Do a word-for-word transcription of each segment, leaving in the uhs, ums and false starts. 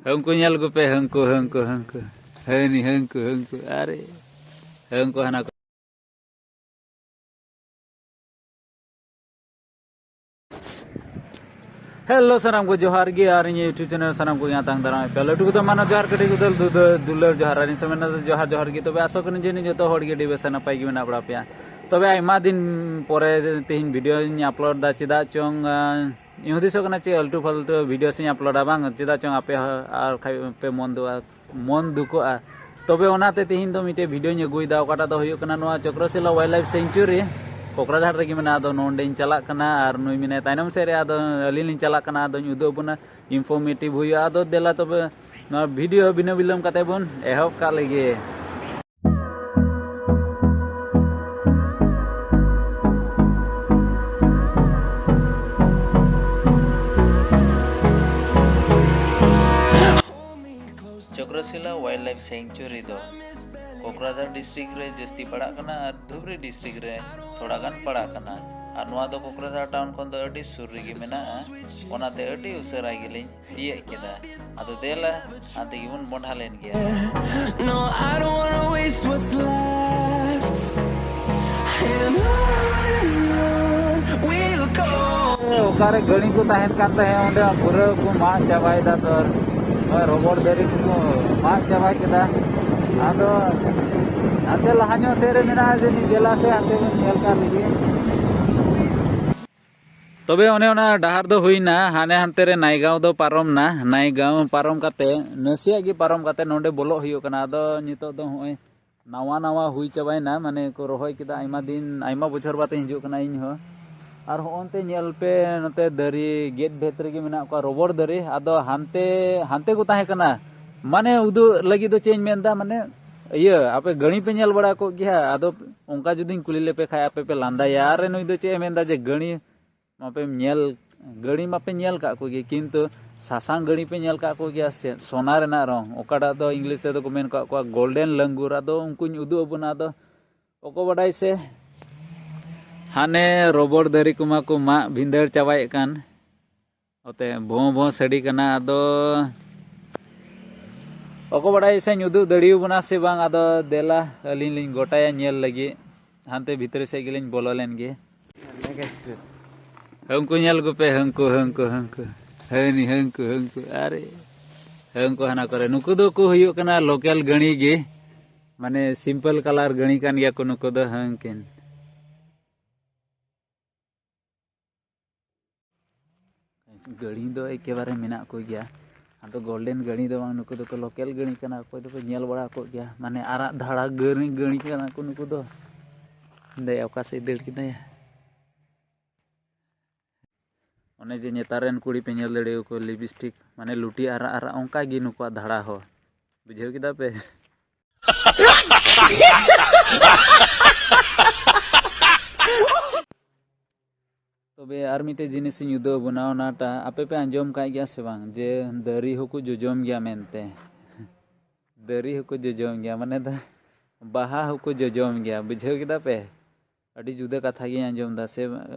ᱦᱟᱹᱱᱠᱩ ᱧᱮᱞ ᱠᱚᱯᱮ, ᱦᱟᱹᱱᱠᱩ, ᱦᱟᱹᱱᱠᱩ, ᱦᱟᱹᱱᱠᱩ, ᱦᱟᱹᱱᱤ, ᱦᱟᱹᱱᱠᱩ, ᱦᱟᱹᱱᱠᱩ, ᱟᱨᱮ, ᱦᱟᱹᱱᱠᱩ ᱦᱟᱱᱟ ᱠᱚ᱾ ᱦᱮᱞᱳ ᱥᱟᱱᱟᱢ ᱠᱚ ᱡᱚᱦᱟᱨ ᱜᱮ, ᱟᱨ ᱤᱧᱟᱹᱜ YouTube ᱪᱮᱱᱮᱞ ᱥᱟᱱᱟᱢ ᱠᱚ ᱟᱛᱟᱝ ᱫᱟᱨᱟᱢ ᱯᱮ᱾ ᱞᱟᱹᱴᱩ ᱠᱚᱫᱚ ᱢᱟᱱᱟ ᱡᱚᱦᱟᱨ, ᱠᱟᱹᱴᱤᱡ ᱠᱚᱫᱚ ᱫᱩ-, ᱫᱩ-, ᱫᱩᱞᱟᱹᱲ ᱡᱚᱦᱟᱨ, ᱟᱨ ᱤᱧ ᱥᱚᱢᱮᱛ ᱫᱚ ᱡᱚᱦᱟᱨ ᱡᱚᱦᱟᱨ ᱜᱮ᱾ ᱛᱚᱵᱮ ᱟᱥᱚᱜ ᱠᱟᱹᱱᱟᱹᱧ ᱡᱮ ᱱᱤᱛ ᱡᱚᱛᱚ ᱦᱚᱲ ᱜᱮ ᱟᱹᱰᱤ ᱵᱮᱥ ᱱᱟᱯᱟᱭ ᱜᱮ ᱢᱮᱱᱟᱜ ᱵᱟᱲᱟ ᱯᱮᱭᱟ᱾ ᱛᱚᱵᱮ ᱟᱭᱢᱟ ᱫᱤᱱ ᱯᱚᱨᱮ ᱛᱮᱦᱮᱧ ᱵᱷᱤᱰᱤᱭᱳᱧ ᱟᱯᱞᱳᱰ ᱫᱟ, ᱪᱮᱫᱟᱜ ᱪᱚᱝ, ᱟᱸ, ᱤᱧ ᱦᱩᱫᱤᱥᱚᱜ ᱠᱟᱱᱟ ᱪᱮᱫ ᱟᱹᱞᱴᱩ ᱯᱷᱟᱞᱛᱩ ᱵᱷᱤᱰᱤᱭᱳ ᱥᱮᱧ ᱟᱯᱞᱳᱰᱟ, ᱵᱟᱝ, ᱪᱮᱫᱟᱜ ᱪᱚᱝ ᱟᱯᱮ ᱦᱚᱸ ᱟᱨ ᱠᱷᱟᱡ ᱯᱮ ᱢᱚᱱ ᱫᱩ-, ᱢᱚᱱ ᱫᱩᱠᱚᱜᱼᱟ᱾ ᱛᱚᱵᱮ ᱚᱱᱟᱛᱮ ᱛᱮᱦᱮᱧ ᱫᱚ ᱢᱤᱫᱴᱮᱡ ᱵᱷᱤᱰᱤᱭᱳᱧ ᱟᱹᱜᱩᱭᱮᱫᱟ, ᱚᱠᱟᱴᱟᱜ ᱫᱚ ᱦᱩᱭᱩᱜ ᱠᱟᱱᱟ ᱱᱚᱣᱟ ᱪᱚᱠᱨᱚᱥᱤᱞᱟ ᱣᱟᱭᱤᱞᱰ ᱞᱟᱭᱤᱯᱷ ᱥᱮᱧᱪᱩᱨᱤ, ᱠᱚᱠᱨᱟᱡᱷᱟᱲ ᱨᱮᱜᱮ ᱢᱮᱱᱟᱜᱼᱟ᱾ ᱟᱫᱚ ᱱᱚᱸᱰᱮᱧ ᱪᱟᱞᱟᱜ ᱠᱟᱱᱟ ᱟᱨ ᱱᱩᱭ ᱢᱮᱱᱟᱭ ᱛᱟᱭᱱᱚᱢ ᱥᱮᱫ ᱨᱮ, ᱟᱫᱚ ᱟᱹᱞᱤᱧ ᱞᱤᱧ ᱪᱟᱞᱟᱜ ᱠᱟᱱᱟ, ᱟᱫᱚᱧ ᱩᱫᱩᱜ ᱟᱵᱚᱱᱟ, ᱤᱱᱯᱷᱚᱨᱢᱮᱴᱤᱵᱷ ᱦᱩᱭᱩᱜᱼᱟ᱾ ᱟᱫᱚ ᱫᱮᱞᱟ ᱛᱚᱵᱮ ᱱᱚᱣᱟ ᱵᱷᱤᱰᱤᱭᱳ ᱵᱤᱱᱟᱹ ᱵᱤᱞᱚᱢ ᱠᱟᱛᱮ ᱵᱚᱱ ᱮᱦᱚᱵ ᱠᱟᱜ ᱞᱮᱜᱮ᱾ ᱪᱚᱠᱨᱚᱥᱤᱞᱟ ᱣᱟᱭᱤᱞᱰ ᱞᱟᱭᱤᱯᱷ ᱥᱮᱧᱪᱩᱨᱤ ᱫᱚ ᱠᱳᱠᱨᱟᱡᱷᱟᱲ ᱰᱤᱥᱴᱨᱤᱠᱴ ᱨᱮ ᱡᱟᱹᱥᱛᱤ ᱯᱟᱲᱟᱜ ᱠᱟᱱᱟ ᱟᱨ ᱫᱷᱩᱵᱽᱨᱤ ᱰᱤᱥᱴᱨᱤᱠᱴ ᱨᱮ ᱛᱷᱚᱲᱟ ᱜᱟᱱ ᱯᱟᱲᱟᱜ ᱠᱟᱱᱟ᱾ ᱟᱨ ᱱᱚᱣᱟ ᱫᱚ ᱠᱳᱠᱨᱟᱡᱷᱟᱲ ᱴᱟᱣᱩᱱ ᱠᱷᱚᱱ ᱫᱚ ᱟᱹᱰᱤ ᱥᱩᱨ ᱨᱮᱜᱮ ᱢᱮᱱᱟᱜᱼᱟ, ᱚᱱᱟᱛᱮ ᱟᱹᱰᱤ ᱩᱥᱟᱹᱨᱟ ᱜᱮᱞᱤᱧ ᱛᱤᱭᱟᱹᱜ ᱠᱮᱫᱟ᱾ ᱟᱫᱚ ᱫᱮᱞᱟ, ᱦᱟᱱᱛᱮ ᱜᱮᱵᱚᱱ ᱢᱚᱰᱦᱟ ᱞᱮᱱ ᱜᱮᱭᱟ᱾ No, I don't wanna waste what's left. And on and on we'll go. ᱚᱠᱟᱨᱮ ᱜᱟᱹᱲᱤ ᱠᱚ ᱛᱟᱦᱮᱱ ᱠᱟᱱ ᱛᱟᱦᱮᱸᱫ, ᱚᱸᱰᱮ ᱯᱩᱨᱟᱹ ᱠᱚ ᱢᱟᱜ ᱪᱟᱵᱟᱭᱮᱫᱟ᱾ ᱛᱚ ᱱᱚᱜᱼᱚᱭ ᱨᱚᱵᱚᱲ ᱫᱟᱨᱮ ᱠᱚᱠᱚ ᱢᱟᱜ ᱪᱟᱵᱟ ᱠᱮᱫᱟ᱾ ᱟᱫᱚ ᱦᱟᱱᱛᱮ ᱞᱟᱦᱟ ᱧᱚᱜ ᱥᱮᱫ ᱨᱮ ᱢᱮᱱᱟᱜᱼᱟ, ᱡᱟᱹᱱᱤᱡ ᱫᱮᱞᱟ ᱥᱮ ᱦᱟᱱᱛᱮ ᱵᱚᱱ ᱧᱮᱞ ᱠᱟᱜ ᱞᱮᱜᱮ᱾ ᱛᱚᱵᱮ ᱚᱱᱮ ᱚᱱᱟ ᱰᱟᱦᱟᱨ ᱫᱚ ᱦᱩᱭᱱᱟ, ᱦᱟᱱᱮ ᱦᱟᱱᱛᱮ ᱨᱮ ᱱᱟᱭᱜᱟᱸᱣ ᱫᱚ ᱯᱟᱨᱚᱢ ᱱᱟ, ᱱᱟᱭᱜᱟᱸᱣ ᱯᱟᱨᱚᱢ ᱠᱟᱛᱮ, ᱱᱟᱥᱮᱭᱟᱜ ᱜᱮ ᱯᱟᱨᱚᱢ ᱠᱟᱛᱮ ᱱᱚᱸᱰᱮ ᱵᱚᱞᱚᱜ ᱦᱩᱭᱩᱜ ᱠᱟᱱᱟ᱾ ᱟᱫᱚ ᱱᱤᱛᱚᱜ ᱫᱚ ᱦᱚᱸᱜᱼᱚᱭ ᱱᱟᱣᱟ ᱱᱟᱣᱟ ᱦᱩᱭ ᱪᱟᱵᱟᱭᱮᱱᱟ, ᱢᱟᱱᱮ ᱠᱚ ᱨᱚᱦᱚᱭ ᱠᱮᱫᱟ, ᱟᱭᱢᱟ ᱫᱤᱱ, ᱟᱭᱢᱟ ᱵᱚᱪᱷᱚᱨ ᱵᱟᱫ ᱤᱧ ᱦᱤᱡᱩᱜ ᱠᱟᱱᱟ ᱤᱧ ᱦᱚᱸ᱾ ᱟᱨ ᱦᱚᱸᱜᱼᱚᱱᱛᱮ ᱧᱮᱞ ᱯᱮ, ᱱᱚᱛᱮ ᱫᱟᱨᱮ ᱜᱮᱴ ᱵᱷᱮᱛ ᱨᱮᱜᱮ ᱢᱮᱱᱟᱜ ᱠᱚᱣᱟ, ᱨᱚᱵᱚᱲ ᱫᱟᱨᱮ᱾ ᱟᱫᱚ ᱦᱟᱱᱛᱮ, ᱦᱟᱱᱛᱮ ᱠᱚ ᱛᱟᱦᱮᱸ ᱠᱟᱱᱟ, ᱢᱟᱱᱮ ᱩᱫᱩᱜ ᱞᱟᱹᱜᱤᱫ ᱫᱚ ᱪᱮᱫ ᱤᱧ ᱢᱮᱱᱫᱟ, ᱢᱟᱱᱮ ᱤᱭᱟᱹ, ᱟᱯᱮ ᱜᱟᱹᱲᱤ ᱯᱮ ᱧᱮᱞ ᱵᱟᱲᱟ ᱠᱚᱜ ᱜᱮᱭᱟ? ᱟᱫᱚ ᱚᱱᱠᱟ ᱡᱩᱫᱤᱧ ᱠᱩᱞᱤ ᱞᱮᱯᱮ ᱠᱷᱟᱡ ᱟᱯᱮ ᱯᱮ ᱞᱟᱸᱫᱟᱭᱟ, ᱟᱨᱮ ᱱᱩᱭ ᱫᱚ ᱪᱮᱫ ᱮ ᱢᱮᱱᱫᱟ ᱡᱮ ᱜᱟᱹᱲᱤ ᱢᱟᱯᱮ ᱧᱮᱞ, ᱜᱟᱹᱲᱤ ᱢᱟᱯᱮ ᱧᱮᱞ ᱠᱟᱜ ᱠᱚᱜᱮ, ᱠᱤᱱᱛᱩ ᱥᱟᱥᱟᱝ ᱜᱟᱹᱲᱤ ᱯᱮ ᱧᱮᱞ ᱠᱟᱜ ᱠᱚᱜᱮᱭᱟ ᱥᱮ ᱪᱮᱫ? ᱥᱚᱱᱟ ᱨᱮᱱᱟᱜ ᱨᱚᱝ, ᱚᱠᱟᱴᱟᱜ ᱫᱚ ᱤᱝᱞᱤᱥ ᱛᱮᱫᱚ ᱠᱚ ᱢᱮᱱ ᱠᱟᱜ ᱠᱚᱣᱟ ᱜᱳᱞᱰᱮᱱ ᱞᱟᱝᱜᱩᱨ᱾ ᱟᱫᱚ ᱩᱱᱠᱩᱧ ᱩᱫᱩᱜ ᱟᱵᱚᱱᱟ᱾ ᱟᱫᱚ ᱚᱠᱚ ᱵᱟᱰᱟᱭ ᱥᱮ, ᱦᱟᱱᱮ ᱨᱚᱵᱚᱲ ᱫᱟᱨᱮ ᱠᱚᱢᱟ ᱠᱚ ᱢᱟᱜ ᱵᱷᱤᱸᱫᱟᱹᱲ ᱪᱟᱵᱟᱭᱮᱫ ᱠᱟᱱ᱾ ᱚᱛᱮ ᱵᱷᱚᱸ ᱵᱷᱚᱸ ᱥᱟᱰᱮ ᱠᱟᱱᱟ᱾ ᱟᱫᱚ ᱚᱠᱚᱭ ᱵᱟᱰᱟᱭ ᱥᱮᱧ ᱩᱫᱩᱜ ᱫᱟᱲᱮᱭᱟᱵᱚᱱᱟ ᱥᱮ ᱵᱟᱝ, ᱟᱫᱚ ᱫᱮᱞᱟ ᱟᱹᱞᱤᱧ ᱞᱤᱧ ᱜᱚᱴᱟᱭᱟ ᱧᱮᱞ ᱞᱟᱹᱜᱤᱫ᱾ ᱦᱟᱱᱛᱮ ᱵᱷᱤᱛᱨᱤ ᱥᱮᱫ ᱜᱮᱞᱤᱧ ᱵᱚᱞᱚ ᱞᱮᱱ ᱜᱮ᱾ ᱦᱟᱹᱱᱠᱩ ᱧᱮᱞ ᱠᱚᱯᱮ, ᱦᱟᱹᱱᱠᱩ, ᱦᱟᱹᱱᱠᱩ, ᱦᱟᱹᱱᱠᱩ, ᱦᱟᱹᱱᱤ, ᱦᱟᱹᱱᱠᱩ, ᱦᱟᱹᱱᱠᱩ, ᱟᱨᱮ, ᱦᱟᱹᱱᱠᱩ ᱦᱟᱱᱟ ᱠᱚᱨᱮ᱾ ᱱᱩᱠᱩ ᱫᱚᱠᱚ ᱦᱩᱭᱩᱜ ᱠᱟᱱᱟ local ᱜᱟᱹᱲᱤ ᱜᱮ, ᱢᱟᱱᱮ simple colour ᱜᱟᱹᱲᱤ ᱠᱟᱱ ᱜᱮᱭᱟ ᱠᱚ ᱱᱩᱠᱩ ᱫᱚ᱾ ᱦᱟᱹᱱᱠᱤᱱ ᱜᱟᱹᱲᱤ ᱫᱚ ᱮᱠᱮᱵᱟᱨᱮ ᱢᱮᱱᱟᱜ ᱠᱚᱜᱮᱭᱟ᱾ ᱟᱫᱚ golden ᱜᱟᱹᱲᱤ ᱫᱚ ᱵᱟᱝ, ᱱᱩᱠᱩ ᱫᱚᱠᱚ local ᱜᱟᱹᱲᱤ ᱠᱟᱱᱟ᱾ ᱚᱠᱚᱭ ᱫᱚᱠᱚ ᱧᱮᱞ ᱵᱟᱲᱟ ᱠᱚᱜ ᱜᱮᱭᱟ, ᱢᱟᱱᱮ ᱟᱨᱟᱜ ᱫᱷᱟᱲᱟ ᱜᱟᱹᱲᱤ, ᱜᱟᱹᱲᱤ ᱠᱟᱱᱟ ᱠᱚ ᱱᱩᱠᱩ ᱫᱚ᱾ ᱫᱮᱭᱟ ᱚᱠᱟ ᱥᱮᱫ ᱫᱟᱹᱲ ᱠᱮᱫᱟᱭᱟ? ᱚᱱᱮ ᱡᱮ ᱱᱮᱛᱟᱨ ᱨᱮᱱ ᱠᱩᱲᱤ ᱯᱮ ᱧᱮᱞ ᱫᱟᱲᱮᱭᱟᱠᱚ, lipstick, ᱢᱟᱱᱮ ᱞᱩᱴᱤ ᱟᱨᱟᱜ ᱟᱨᱟᱜ, ᱚᱱᱠᱟ ᱜᱮ ᱱᱩᱠᱩᱣᱟᱜ ᱫᱷᱟᱲᱟ ᱦᱚᱸ᱾ ᱵᱩᱡᱷᱟᱹᱣ ᱠᱮᱫᱟ ᱯᱮ? ᱛᱚᱵᱮ ᱟᱨ ᱢᱤᱫᱴᱮᱡ ᱡᱤᱱᱤᱥ ᱤᱧ ᱩᱫᱩᱜ ᱟᱵᱚᱱᱟ, ᱚᱱᱟᱴᱟᱜ ᱟᱯᱮ ᱯᱮ ᱟᱸᱡᱚᱢ ᱠᱟᱜ ᱜᱮᱭᱟ ᱥᱮ ᱵᱟᱝ, ᱡᱮ ᱫᱟᱨᱮ ᱦᱚᱸᱠᱚ ᱡᱚᱡᱚᱢ ᱜᱮᱭᱟ ᱢᱮᱱᱛᱮ? ᱫᱟᱨᱮ ᱦᱚᱸᱠᱚ ᱡᱚᱡᱚᱢ ᱜᱮᱭᱟ, ᱢᱟᱱᱮ ᱫᱚ ᱵᱟᱦᱟ ᱦᱚᱸᱠᱚ ᱡᱚᱡᱚᱢ ᱜᱮᱭᱟ᱾ ᱵᱩᱡᱷᱟᱹᱣ ᱠᱮᱫᱟ ᱯᱮ? ᱟᱹᱰᱤ ᱡᱩᱫᱟᱹ ᱠᱟᱛᱷᱟ ᱜᱤᱧ ᱟᱸᱡᱚᱢ ᱫᱟ ᱥᱮ,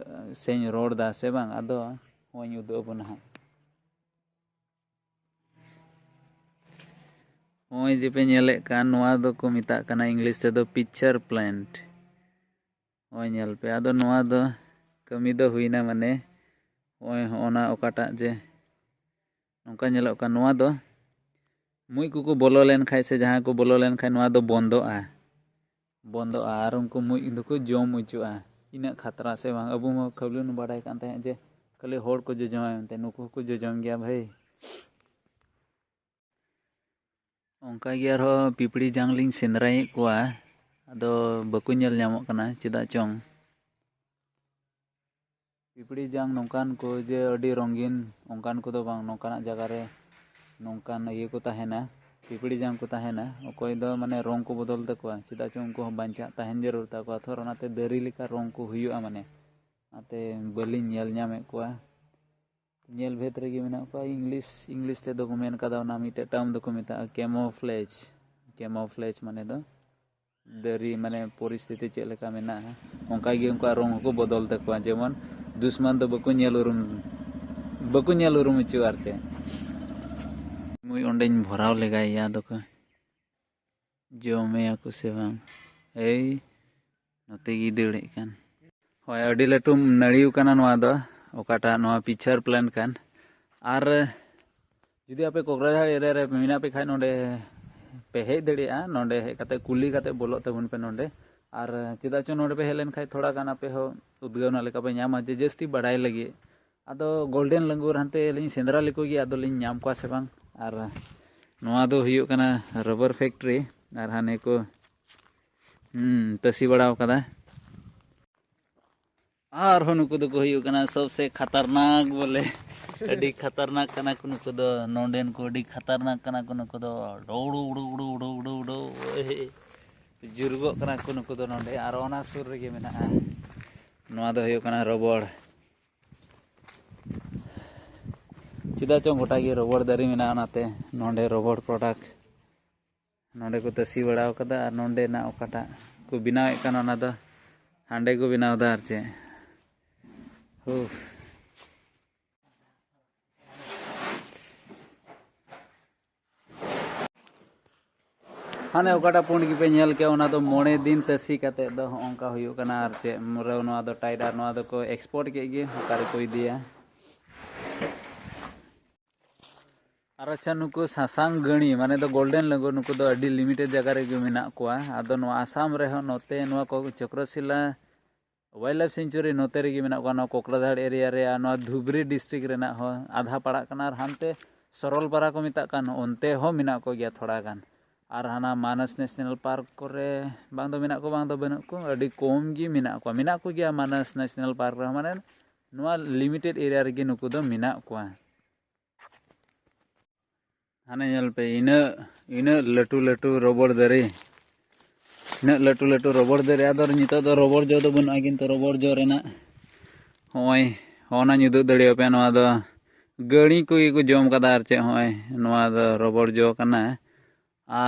ᱥᱮᱧ ᱨᱚᱲ ᱫᱟ ᱥᱮ ᱵᱟᱝ? ᱟᱫᱚ ᱦᱚᱸᱜᱼᱚᱭ ᱩᱫᱩᱜ ᱟᱵᱚᱱᱟ ᱦᱟᱸᱜ᱾ ᱱᱚᱜᱼᱚᱭ ᱡᱮ ᱯᱮ ᱧᱮᱞᱮᱫ ᱠᱟᱱ, ᱱᱚᱣᱟ ᱫᱚᱠᱚ ᱢᱮᱛᱟᱜ ᱠᱟᱱᱟ English ᱛᱮᱫᱚ pitcher plant᱾ ᱱᱚᱜᱼᱚᱭ ᱧᱮᱞ ᱯᱮ, ᱟᱫᱚ ᱱᱚᱣᱟ ᱫᱚ ᱠᱟᱹᱢᱤ ᱫᱚ ᱦᱩᱭᱱᱟ, ᱢᱟᱱᱮ ᱱᱚᱜᱼᱚᱭ ᱦᱚᱸᱜᱼᱚ ᱱᱟ ᱚᱠᱟᱴᱟᱜ ᱡᱮ ᱱᱚᱝᱠᱟ ᱧᱮᱞᱚᱜ ᱠᱟᱱ, ᱱᱚᱣᱟ ᱫᱚ ᱢᱩᱡ ᱠᱚᱠᱚ ᱵᱚᱞᱚ ᱞᱮᱱᱠᱷᱟᱱ ᱥᱮ ᱡᱟᱦᱟᱸ ᱠᱚ ᱵᱚᱞᱚ ᱞᱮᱱᱠᱷᱟᱱ, ᱱᱚᱣᱟ ᱫᱚ ᱵᱚᱱᱫᱚᱜᱼᱟ, ᱵᱚᱱᱫᱚᱜᱼᱟ᱾ ᱟᱨ ᱩᱱᱠᱩ ᱢᱩᱡ ᱫᱚᱠᱚ ᱡᱚᱢ ᱚᱪᱚᱜᱼᱟ᱾ ᱤᱱᱟᱹᱜ ᱠᱷᱟᱛᱨᱟ ᱥᱮ ᱵᱟᱝ? ᱟᱵᱚ ᱢᱟ ᱠᱷᱟᱹᱞᱤ ᱵᱚᱱ ᱵᱟᱰᱟᱭ ᱠᱟᱱ ᱛᱟᱦᱮᱸᱫ ᱡᱮ ᱠᱷᱟᱹᱞᱤ ᱦᱚᱲ ᱠᱚ ᱡᱚᱡᱚᱢᱟ ᱢᱮᱱᱛᱮ, ᱱᱩᱠᱩ ᱦᱚᱸᱠᱚ ᱡᱚᱡᱚᱢ ᱜᱮᱭᱟ ᱵᱷᱟᱹᱭ᱾ ᱚᱱᱠᱟ ᱜᱮ ᱟᱨᱦᱚᱸ ᱯᱤᱯᱤᱲᱤ ᱡᱟᱝ ᱞᱤᱧ ᱥᱮᱸᱫᱽᱨᱟᱭᱮᱫ ᱠᱚᱣᱟ, ᱟᱫᱚ ᱵᱟᱠᱚ ᱧᱮᱞ ᱧᱟᱢᱚᱜ ᱠᱟᱱᱟ ᱪᱮᱫᱟᱜ ᱪᱚᱝ᱾ ᱯᱤᱯᱤᱲᱤ ᱡᱟᱝ ᱱᱚᱝᱠᱟᱱ ᱠᱚ ᱡᱮ ᱟᱹᱰᱤ ᱨᱚᱝᱜᱤᱱ, ᱚᱱᱠᱟᱱ ᱠᱚᱫᱚ ᱵᱟᱝ, ᱱᱚᱝᱠᱟᱱᱟᱜ ᱡᱟᱭᱜᱟ ᱨᱮ ᱱᱚᱝᱠᱟᱱ ᱤᱭᱟᱹ ᱠᱚ ᱛᱟᱦᱮᱱᱟ, ᱯᱤᱯᱤᱲᱤ ᱡᱟᱝ ᱠᱚ ᱛᱟᱦᱮᱱᱟ, ᱚᱠᱚᱭ ᱫᱚ ᱢᱟᱱᱮ ᱨᱚᱝ ᱠᱚ ᱵᱚᱫᱚᱞ ᱛᱟᱠᱚᱣᱟ, ᱪᱮᱫᱟᱜ ᱪᱚᱝ ᱩᱱᱠᱩ ᱦᱚᱸ ᱵᱟᱧᱪᱟᱜ ᱛᱟᱦᱮᱱ ᱡᱟᱹᱨᱩᱲ ᱛᱟᱠᱚᱣᱟ, ᱛᱷᱚᱨ ᱚᱱᱟᱛᱮ ᱫᱟᱨᱮ ᱞᱮᱠᱟ ᱨᱚᱝ ᱠᱚ ᱦᱩᱭᱩᱜᱼᱟ, ᱢᱟᱱᱮ ᱚᱱᱟᱛᱮ ᱵᱟᱹᱞᱤᱧ ᱧᱮᱞ ᱧᱟᱢᱮᱫ ᱠᱚᱣᱟ᱾ ᱧᱮᱞ ᱵᱷᱮᱫ ᱨᱮᱜᱮ ᱢᱮᱱᱟᱜ ᱠᱚᱣᱟ᱾ English, English ᱛᱮᱫᱚ ᱠᱚ ᱢᱮᱱ ᱠᱟᱫᱟ, ᱚᱱᱟ ᱢᱤᱫᱴᱮᱡ term ᱫᱚᱠᱚ ᱢᱮᱛᱟᱜᱼᱟ camouflage᱾ Camouflage ᱢᱟᱱᱮ ᱫᱚ ᱫᱟᱨᱮ, ᱢᱟᱱᱮ ᱯᱚᱨᱤᱥᱛᱷᱤᱛᱤ ᱪᱮᱫ ᱞᱮᱠᱟ ᱢᱮᱱᱟᱜᱼᱟ, ᱚᱱᱠᱟ ᱜᱮ ᱩᱱᱠᱩᱣᱟᱜ ᱨᱚᱝ ᱦᱚᱸᱠᱚ ᱵᱚᱫᱚᱞ ᱛᱟᱠᱚᱣᱟ᱾ ᱡᱮᱢᱚᱱ ᱫᱩᱥᱢᱟᱱ ᱫᱚ ᱵᱟᱠᱚ ᱧᱮᱞ ᱩᱨᱩᱢ, ᱵᱟᱠᱚ ᱧᱮᱞ ᱩᱨᱩᱢ ᱦᱚᱪᱚ ᱟᱨ ᱪᱮᱫ᱾ ᱢᱩᱭ ᱚᱸᱰᱮᱧ ᱵᱷᱚᱨᱟᱣ ᱞᱮᱜᱟᱭᱮᱭᱟ, ᱟᱫᱚ ᱠᱚ ᱡᱚᱢᱮᱭᱟ ᱠᱚ ᱥᱮ ᱵᱟᱝ᱾ ᱮᱭ ᱱᱚᱛᱮ ᱜᱮᱭ ᱫᱟᱹᱲᱮᱫ ᱠᱟᱱ᱾ ᱦᱳᱭ, ᱟᱹᱰᱤ ᱞᱟᱹᱴᱩ ᱱᱟᱹᱲᱤᱣ ᱠᱟᱱᱟ ᱱᱚᱣᱟ ᱫᱚ, ᱚᱠᱟᱴᱟᱜ ᱱᱚᱣᱟ ᱯᱤᱪᱷᱟᱨ ᱯᱞᱮᱱ ᱠᱟᱱ᱾ ᱟᱨ ᱡᱩᱫᱤ ᱟᱯᱮ ᱠᱚᱠᱨᱟᱡᱷᱟᱲ ᱮᱨᱤᱭᱟ ᱨᱮ ᱢᱮᱱᱟᱜ ᱯᱮ ᱠᱷᱟᱡ, ᱱᱚᱰᱮ ᱯᱮ ᱦᱮᱡ ᱫᱟᱲᱮᱭᱟᱜᱼᱟ᱾ ᱱᱚᱰᱮ ᱦᱮᱡ ᱠᱟᱛᱮ ᱠᱩᱞᱤ ᱠᱟᱛᱮ ᱵᱚᱞᱚᱜ ᱛᱟᱵᱚᱱ ᱯᱮ ᱱᱚᱰᱮ᱾ ᱟᱨ ᱪᱮᱫᱟᱜ ᱪᱚ ᱱᱚᱰᱮ ᱯᱮ ᱦᱮᱡ ᱞᱮᱱᱠᱷᱟᱡ ᱛᱷᱚᱲᱟ ᱜᱟᱱ ᱟᱯᱮ ᱦᱚᱸ ᱩᱫᱽᱜᱟᱹᱣ ᱨᱮᱱᱟᱜ ᱞᱮᱠᱟ ᱯᱮ ᱧᱟᱢᱟ, ᱡᱮ ᱡᱟᱹᱥᱛᱤ ᱵᱟᱲᱟᱭ ᱞᱟᱹᱜᱤᱫ᱾ ᱟᱫᱚ ᱜᱳᱞᱰᱮᱱ ᱞᱟᱝᱜᱩᱨ ᱦᱟᱱᱛᱮ ᱞᱤᱧ ᱥᱮᱸᱫᱽᱨᱟ ᱞᱮᱠᱚ ᱜᱮ, ᱟᱫᱚ ᱞᱤᱧ ᱧᱟᱢ ᱠᱚᱣᱟ ᱥᱮ ᱵᱟᱝ᱾ ᱟᱨ ᱱᱚᱣᱟ ᱫᱚ ᱦᱩᱭᱩᱜ ᱠᱟᱱᱟ ᱨᱟᱵᱟᱨ ᱯᱷᱮᱠᱴᱨᱤ᱾ ᱟᱨ ᱦᱟᱱᱮ ᱠᱚ, ᱦᱩᱸ, ᱛᱟᱹᱥᱤ ᱵᱟᱲᱟᱣ ᱠᱟᱫᱟ᱾ ᱟᱨᱦᱚᱸ ᱱᱩᱠᱩ ᱫᱚᱠᱚ ᱦᱩᱭᱩᱜ ᱠᱟᱱᱟ ᱥᱚᱵᱥᱮ ᱠᱷᱟᱛᱟᱨᱱᱟᱠ ᱵᱚᱞᱮ᱾ ᱟᱹᱰᱤ ᱠᱷᱟᱛᱟᱨᱱᱟᱠ ᱠᱟᱱᱟ ᱠᱚ ᱱᱩᱠᱩ ᱫᱚ, ᱱᱚᱰᱮᱱ ᱠᱚ ᱟᱹᱰᱤ ᱠᱷᱟᱛᱟᱨᱱᱟᱠ ᱠᱟᱱᱟ ᱠᱚ ᱱᱩᱠᱩ ᱫᱚ᱾ ᱰᱚᱣᱲᱩ, ᱩᱲᱩ, ᱩᱲᱩ, ᱩᱲᱩ, ᱩᱲᱩ, ᱩᱲᱩ, ᱳᱭ, ᱡᱩᱨᱩᱜᱚᱜ ᱠᱟᱱᱟ ᱠᱚ ᱱᱩᱠᱩ ᱫᱚ ᱱᱚᱰᱮ᱾ ᱟᱨ ᱚᱱᱟ ᱥᱩᱨ ᱨᱮᱜᱮ ᱢᱮᱱᱟᱜᱼᱟ, ᱱᱚᱣᱟ ᱫᱚ ᱦᱩᱭᱩᱜ ᱠᱟᱱᱟ ᱨᱚᱵᱚᱲ᱾ ᱪᱮᱫᱟᱜ ᱪᱚᱝ ᱜᱚᱴᱟ ᱜᱮ ᱨᱚᱵᱚᱲ ᱫᱟᱨᱮ ᱢᱮᱱᱟᱜᱼᱟ, ᱚᱱᱟᱛᱮ ᱱᱚᱰᱮ ᱨᱚᱵᱚᱲ ᱯᱨᱚᱰᱟᱠᱴ ᱱᱚᱰᱮ ᱠᱚ ᱛᱟᱹᱥᱤ ᱵᱟᱲᱟᱣ ᱠᱟᱫᱟ᱾ ᱟᱨ ᱱᱚᱰᱮᱱᱟᱜ ᱚᱠᱟᱴᱟᱜ ᱠᱚ ᱵᱮᱱᱟᱣᱮᱫ ᱠᱟᱱ, ᱚᱱᱟ ᱫᱚ ᱦᱟᱸᱰᱮ ᱠᱚ ᱵᱮᱱᱟᱣ ᱮᱫᱟ᱾ ᱟᱨ ᱪᱮᱫ, ᱦᱩᱯᱷ᱾ ᱦᱟᱱᱮ ᱚᱠᱟᱴᱟᱜ ᱯᱩᱸᱰ ᱜᱮᱯᱮ ᱧᱮᱞ ᱠᱮᱜ, ᱚᱱᱟ ᱫᱚ ᱢᱚᱬᱮ ᱫᱤᱱ ᱛᱟᱹᱥᱤ ᱠᱟᱛᱮᱫ ᱫᱚ ᱦᱚᱸᱜᱼᱚ ᱱᱚᱝᱠᱟ ᱦᱩᱭᱩᱜ ᱠᱟᱱᱟ᱾ ᱟᱨ ᱪᱮᱫ, ᱢᱩᱨᱟᱹᱣ ᱱᱚᱣᱟ ᱫᱚ ᱴᱟᱭᱤᱴ, ᱟᱨ ᱱᱚᱣᱟ ᱫᱚᱠᱚ ᱮᱠᱥᱯᱳᱨᱴ ᱠᱮᱫ ᱜᱮ, ᱚᱠᱟ ᱨᱮᱠᱚ ᱤᱫᱤᱭᱟ᱾ ᱟᱨ ᱟᱪᱪᱷᱟ, ᱱᱩᱠᱩ ᱥᱟᱥᱟᱝ ᱜᱟᱹᱲᱤ, ᱢᱟᱱᱮ ᱫᱚ ᱜᱳᱞᱰᱮᱱ ᱞᱟᱝᱜᱩᱨ, ᱱᱩᱠᱩ ᱫᱚ ᱟᱹᱰᱤ ᱞᱤᱢᱤᱴᱮᱰ ᱡᱟᱭᱜᱟ ᱨᱮᱜᱮ ᱢᱮᱱᱟᱜ ᱠᱚᱣᱟ᱾ ᱟᱫᱚ ᱱᱚᱣᱟ ᱟᱥᱟᱢ ᱨᱮᱦᱚᱸ, ᱱᱚᱛᱮ ᱱᱚᱣᱟ ᱠᱚ ᱪᱚᱠᱨᱚᱥᱤᱞᱟ ᱣᱟᱭᱤᱞᱰ ᱞᱟᱭᱤᱯᱷ ᱥᱮᱧᱪᱩᱨᱤ ᱱᱚᱛᱮ ᱨᱮᱜᱮ ᱢᱮᱱᱟᱜ ᱠᱚᱣᱟ, ᱱᱚᱣᱟ ᱠᱚᱠᱨᱟᱡᱷᱟᱲ ᱮᱨᱤᱭᱟ ᱨᱮ᱾ ᱟᱨ ᱱᱚᱣᱟ ᱫᱷᱩᱵᱽᱨᱤ ᱰᱤᱥᱴᱨᱤᱠᱴ ᱨᱮᱱᱟᱜ ᱦᱚᱸ ᱟᱫᱷᱟ ᱯᱟᱲᱟᱜ ᱠᱟᱱᱟ᱾ ᱟᱨ ᱦᱟᱱᱛᱮ ᱥᱚᱨᱚᱞᱯᱟᱨᱟ ᱠᱚ ᱢᱮᱛᱟᱜ ᱠᱟᱱ, ᱚᱱᱛᱮ ᱦᱚᱸ ᱢᱮᱱᱟᱜ ᱠᱚᱜᱮᱭᱟ ᱛᱷᱚᱲᱟ ᱜᱟᱱ᱾ ᱟᱨ ᱦᱟᱱᱟ ᱢᱟᱱᱟᱥ ᱱᱮᱥᱱᱟᱞ ᱯᱟᱨᱠ ᱠᱚᱨᱮ ᱵᱟᱝ ᱫᱚ ᱢᱮᱱᱟᱜ ᱠᱚ, ᱵᱟᱝ ᱫᱚ ᱵᱟᱹᱱᱩᱜ ᱠᱚ, ᱟᱹᱰᱤ ᱠᱚᱢ ᱜᱮ ᱢᱮᱱᱟᱜ ᱠᱚᱣᱟ᱾ ᱢᱮᱱᱟᱜ ᱠᱚᱜᱮᱭᱟ ᱢᱟᱱᱟᱥ ᱱᱮᱥᱱᱟᱞ ᱯᱟᱨᱠ ᱨᱮᱦᱚᱸ, ᱢᱟᱱᱮ ᱱᱚᱣᱟ ᱞᱤᱢᱤᱴᱮᱰ ᱮᱨᱤᱭᱟ ᱨᱮᱜᱮ ᱱᱩᱠᱩ ᱫᱚ ᱢᱮᱱᱟᱜ ᱠᱚᱣᱟ᱾ ᱦᱟᱱᱮ ᱧᱮᱞ ᱯᱮ, ᱤᱱᱟᱹᱜ, ᱤᱱᱟᱹᱜ ᱞᱟᱹᱴᱩ ᱞᱟᱹᱴᱩ ᱨᱚᱵᱚᱲ ᱫᱟᱨᱮ, ᱤᱱᱟᱹᱜ ᱞᱟᱹᱴᱩ ᱞᱟᱹᱴᱩ ᱨᱚᱵᱚᱲ ᱫᱟᱨᱮ᱾ ᱟᱫᱚ ᱱᱤᱛᱚᱜ ᱫᱚ ᱨᱚᱵᱚᱲ ᱡᱚ ᱫᱚ ᱵᱟᱹᱱᱩᱜᱼᱟ, ᱠᱤᱱᱛᱩ ᱨᱚᱵᱚᱲ ᱡᱚ ᱨᱮᱱᱟᱜ ᱦᱚᱸᱜᱼᱚᱭ, ᱦᱚᱸᱜᱼᱚ ᱱᱟᱧ ᱩᱫᱩᱜ ᱫᱟᱲᱮᱭᱟᱯᱮᱭᱟ᱾ ᱱᱚᱣᱟ ᱫᱚ ᱜᱟᱹᱲᱤ ᱠᱚᱜᱮ ᱠᱚ ᱡᱚᱢ ᱠᱟᱫᱟ᱾ ᱟᱨ ᱪᱮᱫ, ᱦᱚᱸᱜᱼᱚᱭ ᱱᱚᱣᱟ ᱫᱚ ᱨᱚᱵᱚᱲ ᱡᱚ ᱠᱟᱱᱟ᱾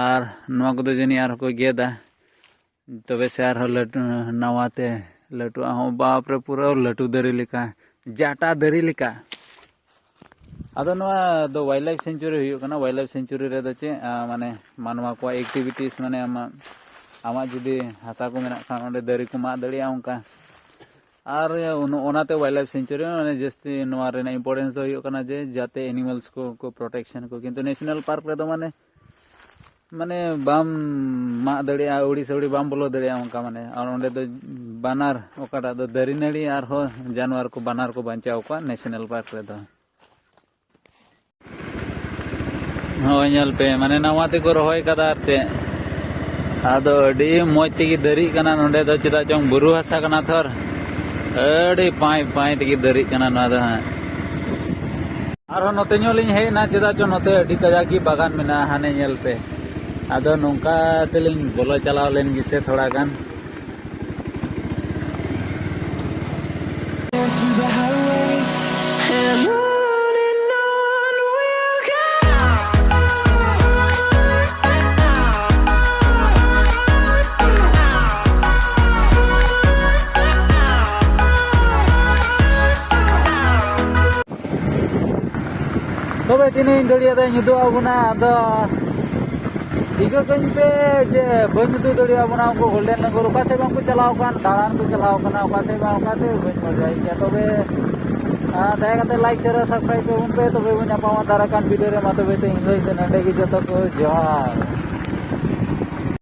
ᱟᱨ ᱱᱚᱣᱟ ᱠᱚᱫᱚ ᱡᱟᱹᱱᱤᱡ ᱟᱨᱦᱚᱸ ᱠᱚ ᱜᱮᱫᱟ, ᱛᱚᱵᱮ ᱥᱮ ᱟᱨᱦᱚᱸ ᱞᱟᱹᱴᱩ, ᱱᱟᱣᱟ ᱛᱮ ᱞᱟᱹᱴᱩᱜᱼᱟ᱾ ᱦᱚᱸ, ᱵᱟᱯ ᱨᱮ, ᱯᱩᱨᱟᱹ ᱞᱟᱹᱴᱩ ᱫᱟᱨᱮ ᱞᱮᱠᱟ, ᱡᱟᱴᱟ ᱫᱟᱨᱮ ᱞᱮᱠᱟ᱾ ᱟᱫᱚ ᱱᱚᱣᱟ ᱫᱚ ᱣᱟᱭᱤᱞᱰ ᱞᱟᱭᱤᱯᱷ ᱥᱮᱧᱪᱩᱨᱤ ᱦᱩᱭᱩᱜ ᱠᱟᱱᱟ᱾ ᱣᱟᱭᱤᱞᱰ ᱞᱟᱭᱤᱯᱷ ᱥᱮᱧᱪᱩᱨᱤ ᱨᱮᱫᱚ ᱪᱮᱫ, ᱟᱸ, ᱢᱟᱱᱮ ᱢᱟᱱᱣᱟ ᱠᱚᱣᱟᱜ ᱮᱠᱴᱤᱵᱷᱤᱴᱤᱥ, ᱢᱟᱱᱮ ᱟᱢᱟᱜ, ᱟᱢᱟᱜ ᱡᱩᱫᱤ ᱦᱟᱥᱟ ᱠᱚ ᱢᱮᱱᱟᱜ ᱠᱷᱟᱱ, ᱚᱸᱰᱮ ᱫᱟᱨᱮ ᱠᱚ ᱢᱟᱜ ᱫᱟᱲᱮᱭᱟᱜᱼᱟ ᱚᱱᱠᱟ᱾ ᱟᱨ ᱚᱱ-, ᱚᱱᱟᱛᱮ ᱣᱟᱭᱤᱞᱰ ᱞᱟᱭᱤᱯᱷ ᱥᱮᱧᱪᱩᱨᱤ ᱢᱟᱱᱮ ᱡᱟᱹᱥᱛᱤ ᱱᱚᱣᱟ ᱨᱮᱱᱟᱜ ᱤᱢᱯᱚᱨᱴᱮᱱᱥ ᱫᱚ ᱦᱩᱭᱩᱜ ᱠᱟᱱᱟ ᱡᱮ ᱡᱟᱛᱮ ᱮᱱᱤᱢᱟᱞᱥ ᱠᱚ, ᱠᱚ ᱯᱨᱚᱴᱮᱠᱥᱚᱱ ᱠᱚ, ᱠᱤᱱᱛᱩ ᱱᱮᱥᱱᱟᱞ ᱯᱟᱨᱠ ᱨᱮᱫᱚ ᱢᱟᱱᱮ, ᱢᱟᱱᱮ ᱵᱟᱢ ᱢᱟᱜ ᱫᱟᱲᱮᱭᱟᱜᱼᱟ, ᱟᱹᱣᱲᱤ ᱥᱟᱹᱣᱲᱤ ᱵᱟᱢ ᱵᱚᱞᱚ ᱫᱟᱲᱮᱭᱟᱜᱼᱟ ᱚᱱᱠᱟ, ᱢᱟᱱᱮ᱾ ᱟᱨ ᱚᱸᱰᱮ ᱫᱚ ᱵᱟᱱᱟᱨ, ᱚᱠᱟᱴᱟᱜ ᱫᱚ ᱫᱟᱨᱮ ᱱᱟᱹᱲᱤ ᱟᱨᱦᱚᱸ ᱡᱟᱱᱣᱟᱨ ᱠᱚ, ᱵᱟᱱᱟᱨ ᱠᱚ ᱵᱟᱧᱪᱟᱣ ᱠᱚᱣᱟ ᱱᱮᱥᱱᱟᱞ ᱯᱟᱨᱠ ᱨᱮᱫᱚ᱾ ᱦᱳᱭ, ᱧᱮᱞ ᱯᱮ, ᱢᱟᱱᱮ ᱱᱟᱣᱟ ᱛᱮᱠᱚ ᱨᱚᱦᱚᱭ ᱠᱟᱫᱟ ᱟᱨ ᱪᱮᱫ᱾ ᱟᱫᱚ ᱟᱹᱰᱤ ᱢᱚᱡᱽ ᱛᱮᱜᱮ ᱫᱟᱨᱮᱜ ᱠᱟᱱᱟ ᱱᱚᱸᱰᱮ ᱫᱚ, ᱪᱮᱫᱟᱜ ᱪᱚᱝ ᱵᱩᱨᱩ ᱦᱟᱥᱟ ᱠᱟᱱᱟ ᱛᱷᱚᱨ᱾ ᱟᱹᱰᱤ ᱯᱟᱸᱭ ᱯᱟᱸᱭ ᱛᱮᱜᱮ ᱫᱟᱨᱮᱜ ᱠᱟᱱᱟ ᱱᱚᱣᱟ ᱫᱚ ᱦᱟᱸᱜ᱾ ᱟᱨᱦᱚᱸ ᱱᱚᱛᱮ ᱧᱚᱜ ᱞᱤᱧ ᱦᱮᱡ ᱮᱱᱟ, ᱪᱮᱫᱟᱜ ᱪᱚ ᱱᱚᱛᱮ ᱟᱹᱰᱤ ᱠᱟᱡᱟᱠ ᱜᱮ ᱵᱟᱜᱟᱱ ᱢᱮᱱᱟᱜᱼᱟ, ᱦᱟᱱᱮ ᱧᱮᱞ ᱯᱮ᱾ ᱟᱫᱚ ᱱᱚᱝᱠᱟ ᱛᱮᱞᱤᱧ ᱵᱚᱞᱚ ᱪᱟᱞᱟᱣ ᱞᱮᱱ ᱜᱮᱥᱮ ᱛᱷᱚᱲᱟ ᱜᱟᱱ᱾ ᱛᱚᱵᱮ ᱛᱤᱱᱟᱹᱜ ᱤᱧ ᱫᱟᱲᱮᱭᱟᱫᱟᱧ ᱩᱫᱩᱜ ᱟᱵᱚᱱᱟ᱾ ᱟᱫᱚ ᱴᱷᱤᱠᱟᱹ ᱠᱟᱹᱧ ᱯᱮ ᱡᱮ ᱵᱟᱹᱧ ᱩᱫᱩᱜ ᱫᱟᱲᱮᱭᱟᱵᱚᱱᱟ ᱩᱱᱠᱩ ᱜᱳᱞᱰᱮᱱ ᱞᱟᱝᱜᱩᱨ ᱚᱠᱟ ᱥᱮᱫ ᱵᱟᱝᱠᱚ ᱪᱟᱞᱟᱣ ᱠᱟᱱ, ᱫᱟᱬᱟᱱ ᱠᱚ ᱪᱟᱞᱟᱣ ᱠᱟᱱᱟ ᱚᱠᱟ ᱥᱮᱫ ᱵᱟᱝ, ᱚᱠᱟ ᱥᱮᱫ ᱵᱟᱹᱧ ᱵᱟᱲᱟᱭ ᱜᱮᱭᱟ᱾ ᱛᱚᱵᱮ, ᱟᱨ ᱫᱟᱭᱟ ᱠᱟᱛᱮ ᱞᱟᱭᱤᱠ, ᱥᱮᱭᱟᱨ ᱟᱨ ᱥᱟᱵᱥᱠᱨᱟᱭᱤᱵ ᱛᱟᱵᱚᱱ ᱯᱮ, ᱛᱚᱵᱮ ᱵᱚᱱ ᱧᱟᱯᱟᱢᱟ ᱫᱟᱨᱟᱭ ᱠᱟᱱ ᱵᱷᱤᱰᱤᱭᱳ ᱨᱮ᱾ ᱢᱟ ᱛᱚᱵᱮ ᱛᱮᱦᱮᱧ ᱫᱚ ᱤᱱᱠᱟᱹ ᱱᱚᱰᱮ ᱜᱮ, ᱡᱚᱛᱚ ᱠᱚ ᱡᱚᱦᱟᱨ᱾